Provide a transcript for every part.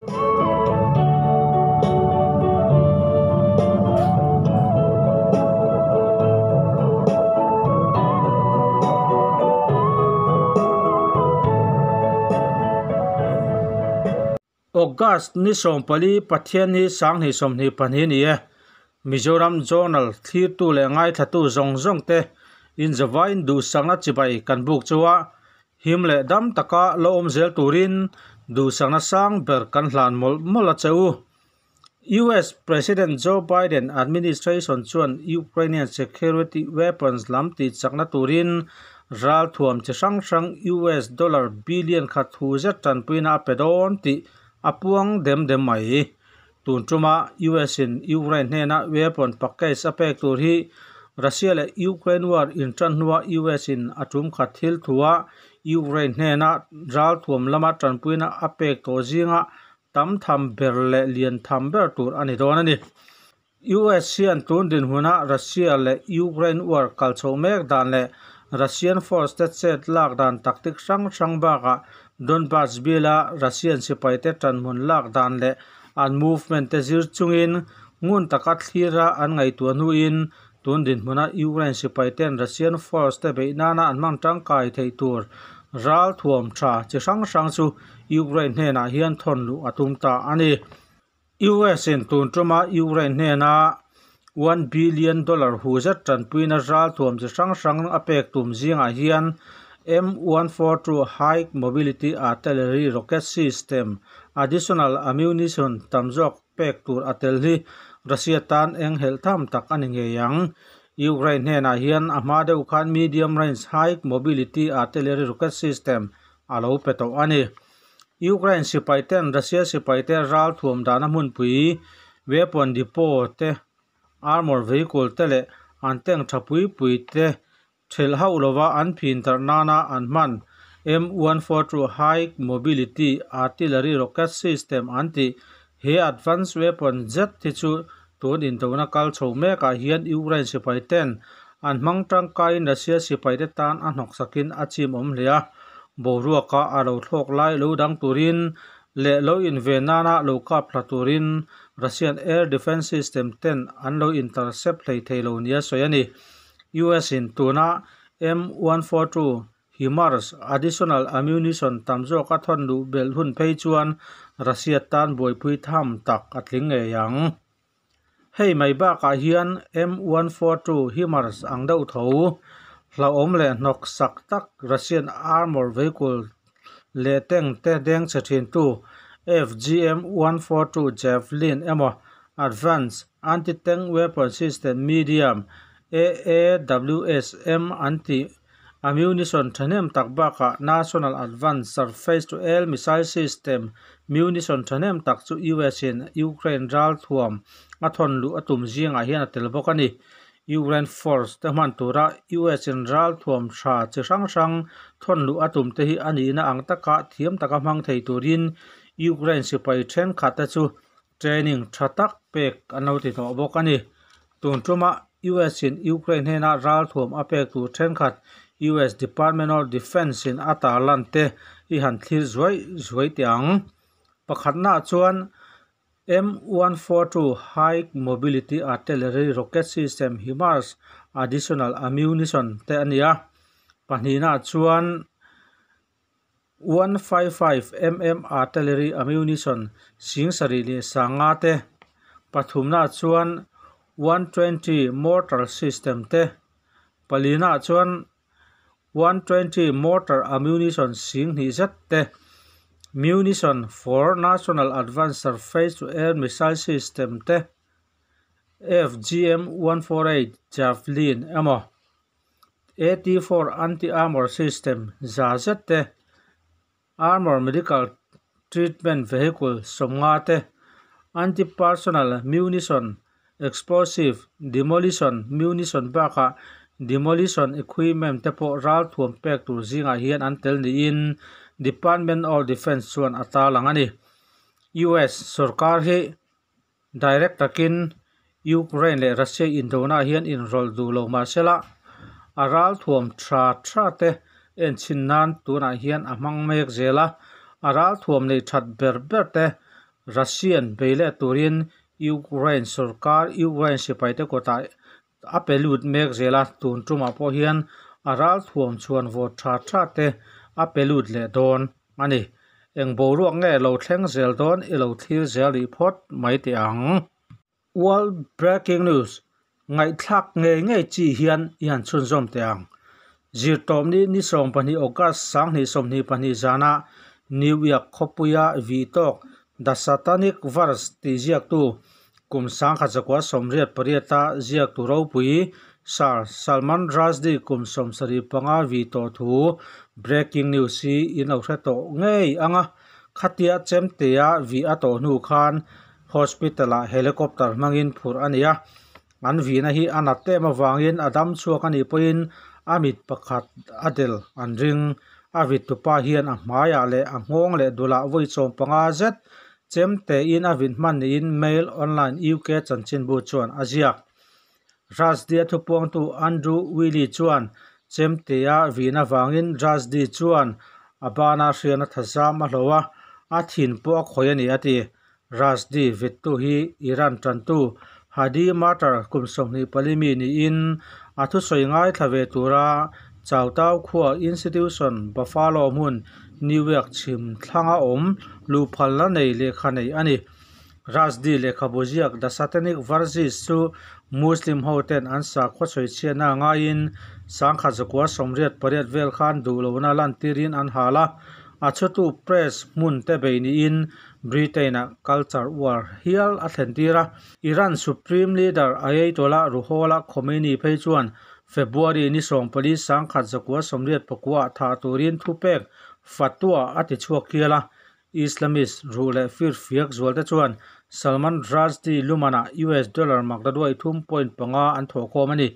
August ni 14 Pathianni 2022 ni e. Mizoram Journal thlirtu leh ngaithlatu zawng zawng te inzavain duhsakna chibai kan buk chu a him leh dam taka lo awm zel turin duhsakna sang ber kan hlan mawlh mawlh a che u. US President Joe Biden administration chuan Ukrainian security weapons lam tih chakna turin ral thuam chi hrang hrang US dollar billion khat hu zet tanpuina a pe dawn tih a puang dem dem mai. Tun tuma US in Ukraine hnena weapon package a pek tur hi Russia leh Ukraine war intan hnuah US in a tum khat thil thua Ukraine hnena ral thuam lama tanpuina a pek tawh zinga tam tham ber leh lian tham ber tur ani dawn ani. US hian tun din huna Russia leh Ukraine war kalchho mek dan leh Russian force te chet lak dan taktik hrang hrang bakah Donbas bila Russian sipai te tanhmun lak dan leh an movement te zir chungin ngun taka thlira an ngaihtuah hnuin tun din hmuna Ukraine sipai ten Russian force te beih nana an hmang tangkai thei tur ral thuam tha chi hrang hrang chu Ukraine hnenah hian thawn luh a tum ta ani. US in tun tuma Ukraine hnena $1 billion hu zet tanpuina ral thuam chi hrang hrang a pek tum zingah hian M142 High Mobility Artillery Rocket System additional ammunition tam zawk pek tur a tel hi Russia tan eng helh tham tak ani ngei ang. Ukraine hnenah hian a hma deuh khan medium range high mobility artillery rocket system a lo pe tawh ani. Ukraine sipai ten Russia sipai te ral thuam dana hmunpui weapon depot te armor vehicle te leh an tank tha pui pui te thelh hauh lova an phin darh nana an hman M142 High Mobility Artillery Rocket System an tih he advanced weapon zet hi chu tun indona kal chho mekah hian Ukraine sipai ten an hmang tangkaiin Russia sipai te tan a hnawk sakin a chim awm hle a. Boruaka a lo thlawk lai lo dang turin leh lo inven nana lo kap thla turin Russian air defense system ten an lo intercept hlei thei lo nia sawi ani. US in tuna M142 HIMARS additional ammunition tam zawk a thawn luh belh hun phei chuan Russia tan buaipui tham tak a tling ngei ang. Hei mai bakah hian M142 HIMARS ang deuh tho hlauhawm leh hnawk sak tak Russian armor vehicle leh tank te deng che thin tu FGM 142 Javelin emaw Advanced Anti-Tank Weapon System Medium AAWSM an tih ammunition thahnem tak bakah National Advanced Surface-to-Air Missile System munition thahnem tak chu US in Ukraine ral thuam a thawn luh a tum zingah hian a tel bawk ani. Ukraine force te hman tura US in ral thuam tha chi hrang hrang thawn luh a tum te hi ani na ang taka thiam taka hmang thei turin Ukraine sipai thenkhat te chu training tha tak pek an lo ti tawh bawk ani. Tun tuma US in Ukraine hnena ral thuam a pek tur thenkhat US Department of Defense in a tarlan te hi han thlir zuai zuai teh ang. Pakhatna chuan M142 High Mobility Artillery Rocket System HIMARS additional ammunition te ani a. Pahnihna chuan 155 mm artillery ammunition sing sarih leh sanga te. Pathumna chuan 120 mortar system te. Palina chuan 120 mortar ammunition sing hnih zet te. Munition for National Advanced Surface to Air Missile System te. FGM 148 Javelin emaw AT4 Anti-Armor System za zet te. Armor Medical Treatment Vehicle sawmnga te. Anti-Personnel Munition Explosive Demolition Munition bakah Demolition Equipment te pawh ral thuam pek tur zingah hian an tel niin Department of Defense chuan a tarlang ani. US sarkar hi direct takin Ukraine leh Russia indona hian inrawlh duh lo mahsela a ral thuam tha tha te en chhin nan tunah hian a hmang mek zel a. A ral thuam nei that ber ber te Russian bei leh turin Ukraine sorkar Ukraine sipaite kutah a pe lut mek zel a, tun tumah pawh hian a ralthuam chhuan vawt tha tha te a pe lut leh dawn a ni. Eng boruak nge lo thleng zel dawn i lo thlir zel rih phawt mai teh ang. World Breaking News, Ngaihthlak ngei ngei chi hian i han chhunzawm teh ang. Zirtawpni ni 12 August 2022 zana New York khawpuia vih tawk The Satanic Verse tih ziaktu kum 1988 a ziaktu ropui Sir Salman Rushdie kum 75 vih tawh thu breaking news hi in lo hre tawh ngei ang a, khatia chemtea vih a tawh hnu khan Hospital-ah helicopter hmangin phurh a ni a, an vihna hi a nat em avangin a dam chhuak a nih pawhin a mit pakhat a del an ring. A vittupa hian a hmaiah leh a nghawng leh dulah vawi 15 zet chem tein a vit hman niin Mail Online UK chanchinbu chuan a ziak. Rushdie-a thupuangtu Andrew Wylie chuan chemtea vihna vangin Rushdie chuan a bana hriatna thazam a hlo a, a thin pawh a khawih a ni a ti. Rushdie vittu hi Iran tantu Hadi Matar kum 24 mi niin a thusawi ngaithla ve tura Chautauqua Institution, Buffalo hmun, New York chhim thlanga awm luhphalna nei lehkha nei a ni. Rushdie lehkhabu ziak The Satanic Verses chu Muslim hoten an sakhaw sawichhiatna ngaiin 1988 vel khan duh lohna lantirin an hal a, a chhutu press hmun te bei niin Britain-ah culture war hial a thlen tir a. Iran Supreme Leader Ayatollah Ruhollah Khomeini phei chuan February ni 14 1989 ah thah turin thupek fatwa a ti chhuak hial a. Islamist ruh leh firfiak zualte chuan Salman Rushdie lumanah US dollar makdaduai 3.5 an thawhkhawm a ni.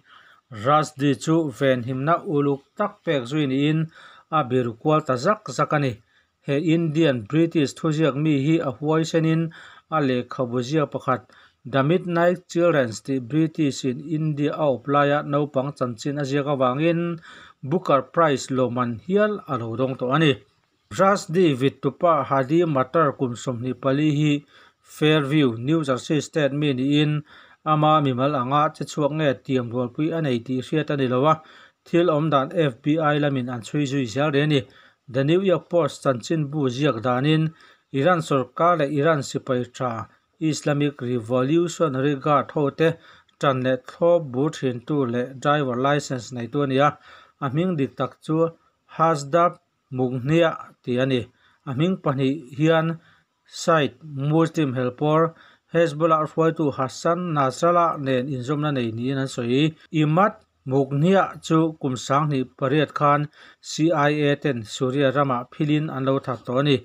Rushdie chu venhimna uluk tak pek zui niin a biru kual ta zak zak a ni. He Indian British thuziak mi hi a huaisenin a lehkhabu ziak pakhat The Midnight Children tih British in India a awp laia naupang chanchin a ziak avangin Booker Prize lawmman hial a lo dawng tawh a ni. Rushdie vittupa Hadi Matar kum 24 hi Fairview, New Jersey state mi niin ama mimal anga che chhuak nge tiam rualpui a nei tih hriat a ni lo a, thil awm dan FBI lamin an chhui zui zel rih a ni. The New York Post chanchinbu ziak danin Iran sorkar leh Iran sipai tha Islamic Revolutionary Guard hote tan leh thlawp bur thintu leh driver licence neitu a ni a, a hming dik tak chu Hasdab Mughniyah tih a ni. A hming pahnih hian Shiite Muslim helpawr Hezbollah hruaitu Hassan Nasrallah nen inzawmna nei niin an sawi. Imad Mughniyah chu kum 2008 khan CIA ten Syria ramah philin an lo that tawh a ni.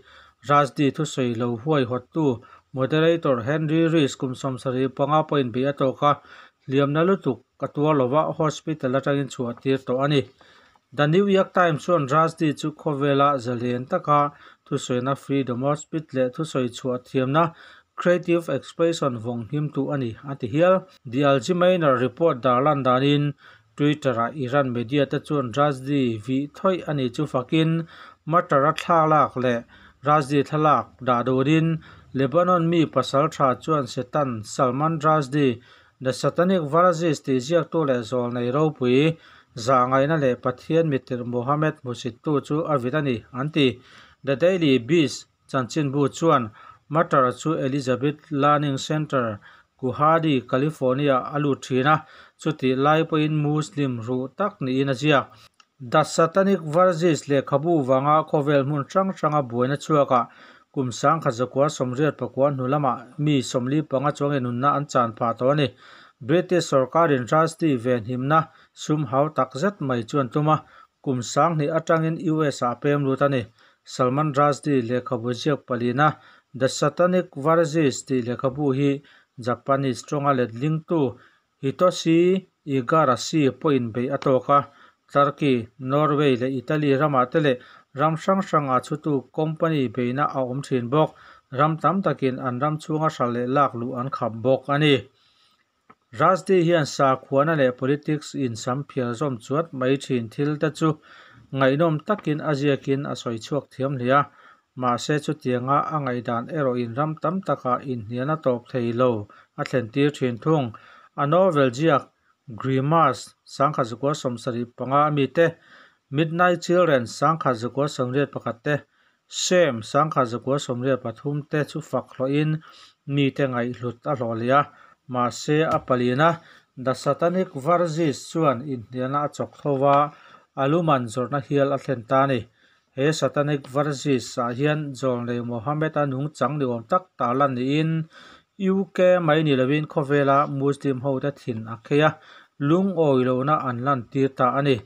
Rushdie thusawi lo huaihawttu moderator Henry Rees kum 75 pawhin bei a tawk a, hliamna lutuk a tuar lova hospital atangin chhuah tir tawh a ni. The New York Times chuan Rushdie chu khawvela zalen taka thusawiina freedom of speech leh thusawi chhuah thiamna creative expression vawng himtu a ni a ti hial. The Algemeiner report dar lan danin Twitter-ah Iran media te chuan Rushdie vih thawih a ni chu fakin Matar-a thlalak leh Rushdie thlalak dah durin Lebanon mi pasal tha chuan Setan Salman Rushdie The Satanic Verses tih ziaktu leh zawl nei ropui zahngaihna leh Pathian mitir Mohammed hmusittu chu a vit a ni, an ti. The Daily Beast chanchinbu chuan Matar chu Elizabeth Learning Center, Guwahati, California a lut thin a, chutih lai pawhin Muslim ruh tak niin a ziak. The Satanic Verses lehkhabu vanga khawvel hmun hrang hranga buaina chhuakah kum 1989 hnu lamah mi 45 chuangin nunna an chan phah tawh a ni. British sorkarin Rushdie venhimna sum hau tak zet mai chuan tum a, kum 2000 atangin US ah pem lut a ni. Salman Rushdie lehkhabu ziak palina The Satanic Verses tih lehkhabu hi Japanese tawnga letlingtu Hitoshi Igarashi pawhin bei a tawk a, Turkey, Norway leh Italy ramah te leh ram hrang hranga chhutu company beihna a awm thin bawk. Ram tam takin an ram chhunga hral leh lak luh an khap bawk a ni. Rushdie hian sakhuana leh politics in sam phiar zawm chuat mai thin thil te chu ngaihnawm takin a ziakin a sawi chhuak thiam hle a. Mahse chutianga a ngaihdan erawhin ram tam takah inhnialna tawp thei lo a thlentir thin thung. A novel ziak Grimace 1975 a mite, Midnight Children 1981 te, Shame 1983 te chu fak hlawhin mite ngaihhlut a hlawh leh a. Mahse a palina The Satanic Verses chuan inhnialna a chawk tho va, a luman zawrhna hial a thlen ta a ni. He Satanic Verses ah hian Zawlnei Mohammed-a nungchang ni awm tak tarlan niin UK mai ni lovin khawvela Muslim hote thin a khei a, lungawi lohna an lantir ta a ni.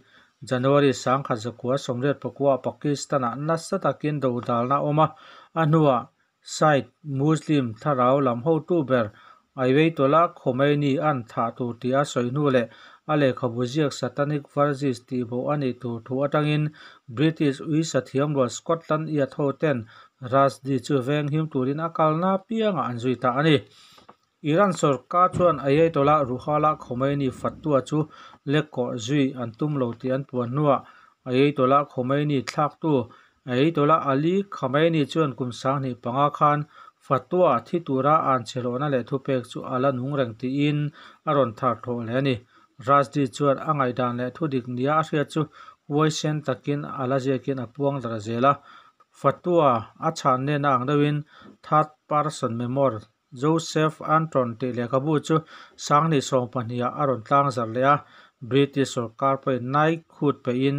January 1989 Pakistan-ah nasa takin dodalna a awm a, a hnuah Shiite Muslim thlarau lam hotu ber Ayatollah Khomeini an thah tur tih a sawi hnu leh a lehkhabu ziak Satanic Verses tih bo a nih tur thu atangin British uisa thiamrual Scotland Yard hoten Rushdie chu venghim turin a kalna apiangah an zui ta a ni. Iran sorkar chuan Ayatollah Ruhollah Khomeini fatwa chu lekkawh zui an tum lo tih an puan hnuah Ayatollah Khomeini thlaktu Ayatollah Ali Khamenei chuan kum 2005 khan fatwa thi tura an chhelawhna leh thupek chu a la nung reng tiin a rawn thar thawh leh a ni. Rushdie chuan a ngaihdan leh thudik nia a hriat chu huaisen takin a la ziakin a puang dar zel a. Fatwa a chhan nena ang deuhin Third Person Memoir Joseph Anton tih lehkhabu chu 2012 ah a rawn tlang zarh leh a. British sorkar pawhin knighthood peihin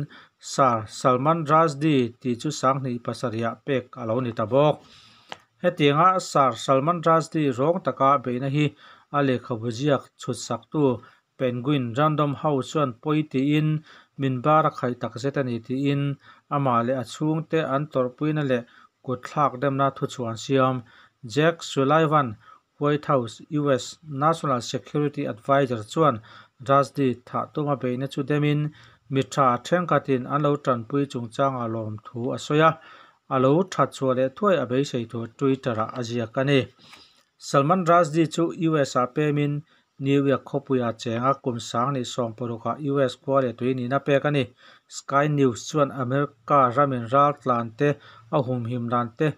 Sir Salman Rushdie tih chu 2007 ah pek a lo ni ta bawk. Hetianga Sir Salman Rushdie rawng taka beihna hi a lehkhabu ziak chhut saktu Penguin Random House chuan pawi tiin min bar a khaih takzet a ni tiin amah leh a chhungte an tawrhpuina leh kutthlak demna thuchhuah an siam. Jake Sullivan, White House US National Security Advisor chuan Rushdie thah tuma beihna chu demin mi tha thenkhatin an lo tanpui chungchangah lawmthu a sawi a, a lo that chhuah leh thuai a beisei tur Twitter-ah a ziak a ni. Salman Rushdie chu US-ah pemin New York khawpuia chenga kum 2016 ah US khua leh tui nihna pek a ni. Sky News chuan America ramin ral tlan te, a humhim dan te,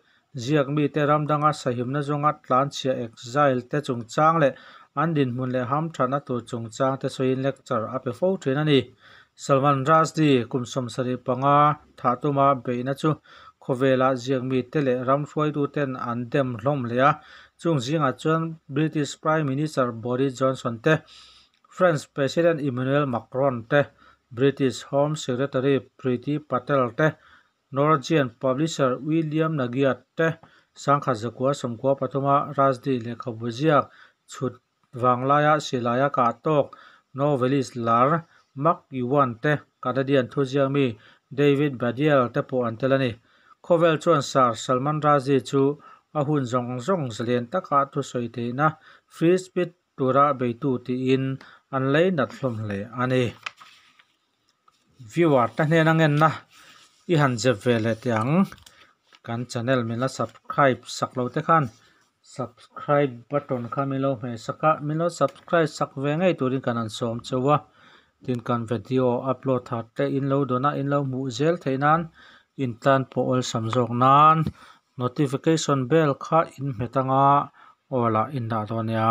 ziak mite ramdanga sahimna zawnga tlanchhia exile te chungchang leh an dinhmun leh hamthatna tur chungchang te sawiin lecture a pe fo thin a ni. Salman Rushdie kum 75 thah tuma beihna chu khawvela ziak mite leh ram hruaituten an dem hlawm leh a. Chung zingah chuan British Prime Minister Boris Johnson te, French President Emmanuel Macron te, British Home Secretary Priti Patel te, Norwegian publisher William Nagya te, 1993 a Rushdie lehkhabu ziak chhut vanglaia silaia kah tawk novelist lar Mark Ewan te, Canadian thuziak mi David Baddiel te pawh an tel a ni. Khawvel chuan Sir Salman Rushdie chu a hun zawng zawng zalen taka thusawi theihna free speech tura beitu tiin an leinat hlawm hle a ni. Viewer te hnena ngenna i han zep ve leh teh ang. Kan channel min la subscribe sak lo te khan subscribe button kha min lo hmeh sak a, min lo subscribe sak ve ngei turin kan han sawm cheu a. Tin kan video upload thar te in lo dawn a, in lo hmuh zel theih nan in tan pawh awlsam zawk nan notification bell kha in hmet anga aw lah in dah dawn nia.